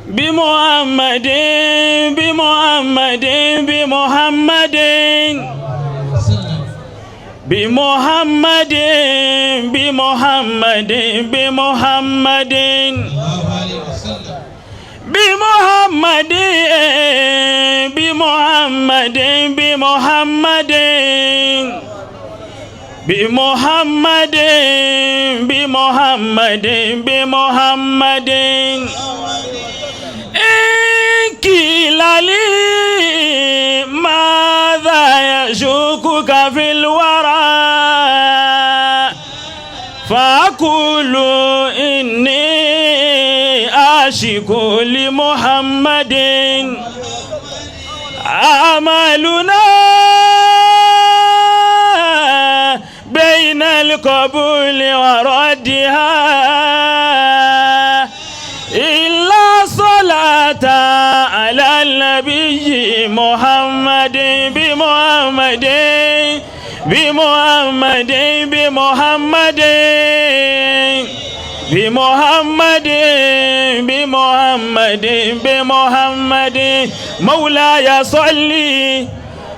بمحمد بمحمد بمحمد بمحمد بمحمد بمحمد بمحمد بمحمد بمحمد بمحمد بمحمد بمحمد إن قيل لي ماذا يشوقك في الورى فأقول إني عاشق لمحمد أعمالنا بين القبول وردها إلا صلاة على النبي محمد بمحمد بمحمد بمحمد بمحمد بمحمد بمحمد مولاي صلي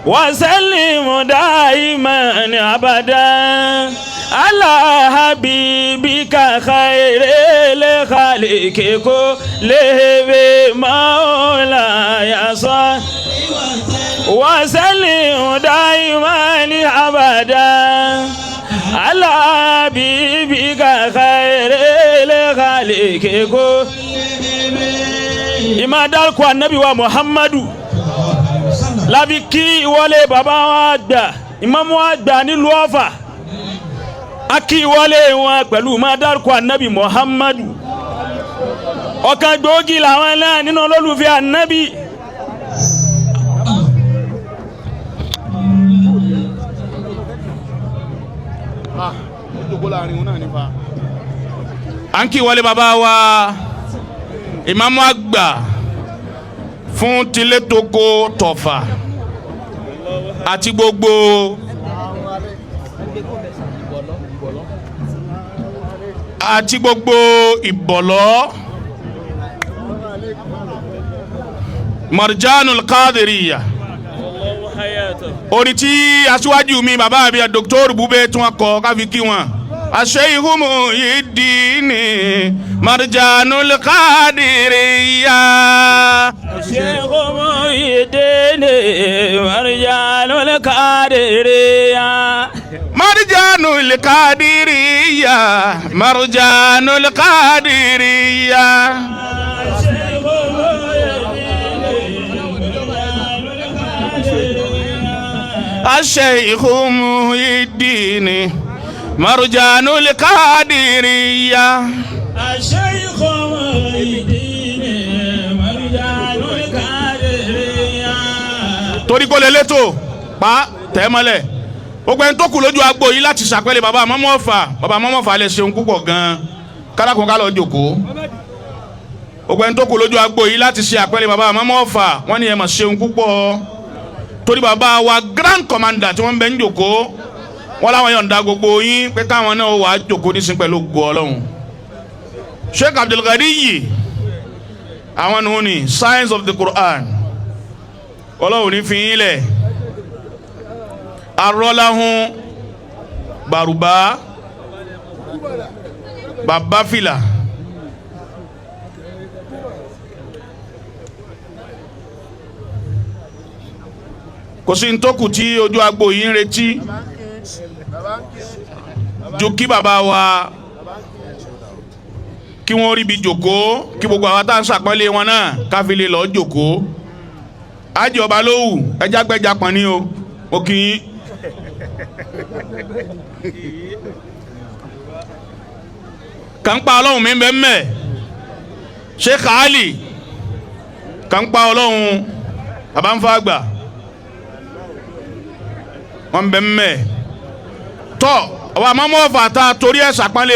وسلم دائما أبدا على حبيبك خير الخلق كلهم مولاي صل وسلم دائما أبدا على حبيبك خير الخلق كلهم. Ìmá dárúkọ Ànábì wa Muhammadu láfi kí ìwọlé bàbá wa àgbà, ìmáàmù àgbà nílùú Ọ̀fà. A kí ìwọlé wọn pẹ̀lú ìmá dárúkọ Ànábì Muhammadu. Ọ̀kan gbòógì làwọn náà nínú olólùfẹ́ Ànábì. À ń kí wọlé bàbá wa ìmáàmù àgbà fún tilétoko tọ̀fà àti gbogbo ìbọ̀lọ́ Marjanul Qadiriyya, orin tí aṣíwájú mi bàbá mi Dr. Bube tí wọ́n kọ káfi kí wọn. Aṣeihu Muhyiddin Marjanul Qadiriyya. Sheikh Muhyiddin Marjanul Qadiriyya. Marjanul Qadiriyya, Marjanul Qadiriyya. Sheikh Muhyiddin Marjanul Qadiriyya. Aṣeihu Muhyiddin Marjanul Qadiriyya. Sheikh Muhyiddin Marjanul Qadiriyya. Torí kó lè létò pa tẹ́mọ́lẹ̀, gbogbo ẹni tó kù lójú agbo yìí láti ṣàpẹlẹ bàbá mọ́mọ́fà, bàbá mọ́mọ́fà lè ṣeun púpọ̀ gan-an, kálákùn ká lọ jòkó. Gbogbo ẹni tó kù lójú agbo yìí láti ṣe àpẹẹrẹ bàbá mọ́mọ́fà, wọ́n ní ẹ mà ṣeun púpọ̀, torí bàbá wa grand commander tí wọ́n ń bẹ ń jòkó, wọ́n láwọn yọ̀ǹda gbogbo yín pé káwọn náà wàá jòkó nísìn pẹ̀lú ògo Ọlọ́run. Sheikh Abdulganiyi, àwọn nù ní science of the Quran, Ọlọ́run ní fi yín lẹ̀. Arọ́láhùn bàrùbá bàbá fìlà, kò sí ntòkù tí ojú agbo yìí ń retí ju kí bàbá wa kí wọ́n ríbi jòkó, kí gbogbo àwa tá à ń sàpọ́nlé wọn náà káfí lè lọ́ọ́ jòkó. Ájì ọba lówù ẹja gbẹja pọ̀ ní o, mo kì í. Kàn ń pa Ọlọ́run mi bẹ́ẹ̀ mẹ́ Sheikh Ali, kàn ń pa Ọlọ́run bàbá ń fa àgbà wọn bẹ́ẹ̀ mẹ́ tọ́ àwọn àmọ́mọ́ fàtà torí ẹ̀ sàpọ́nlé.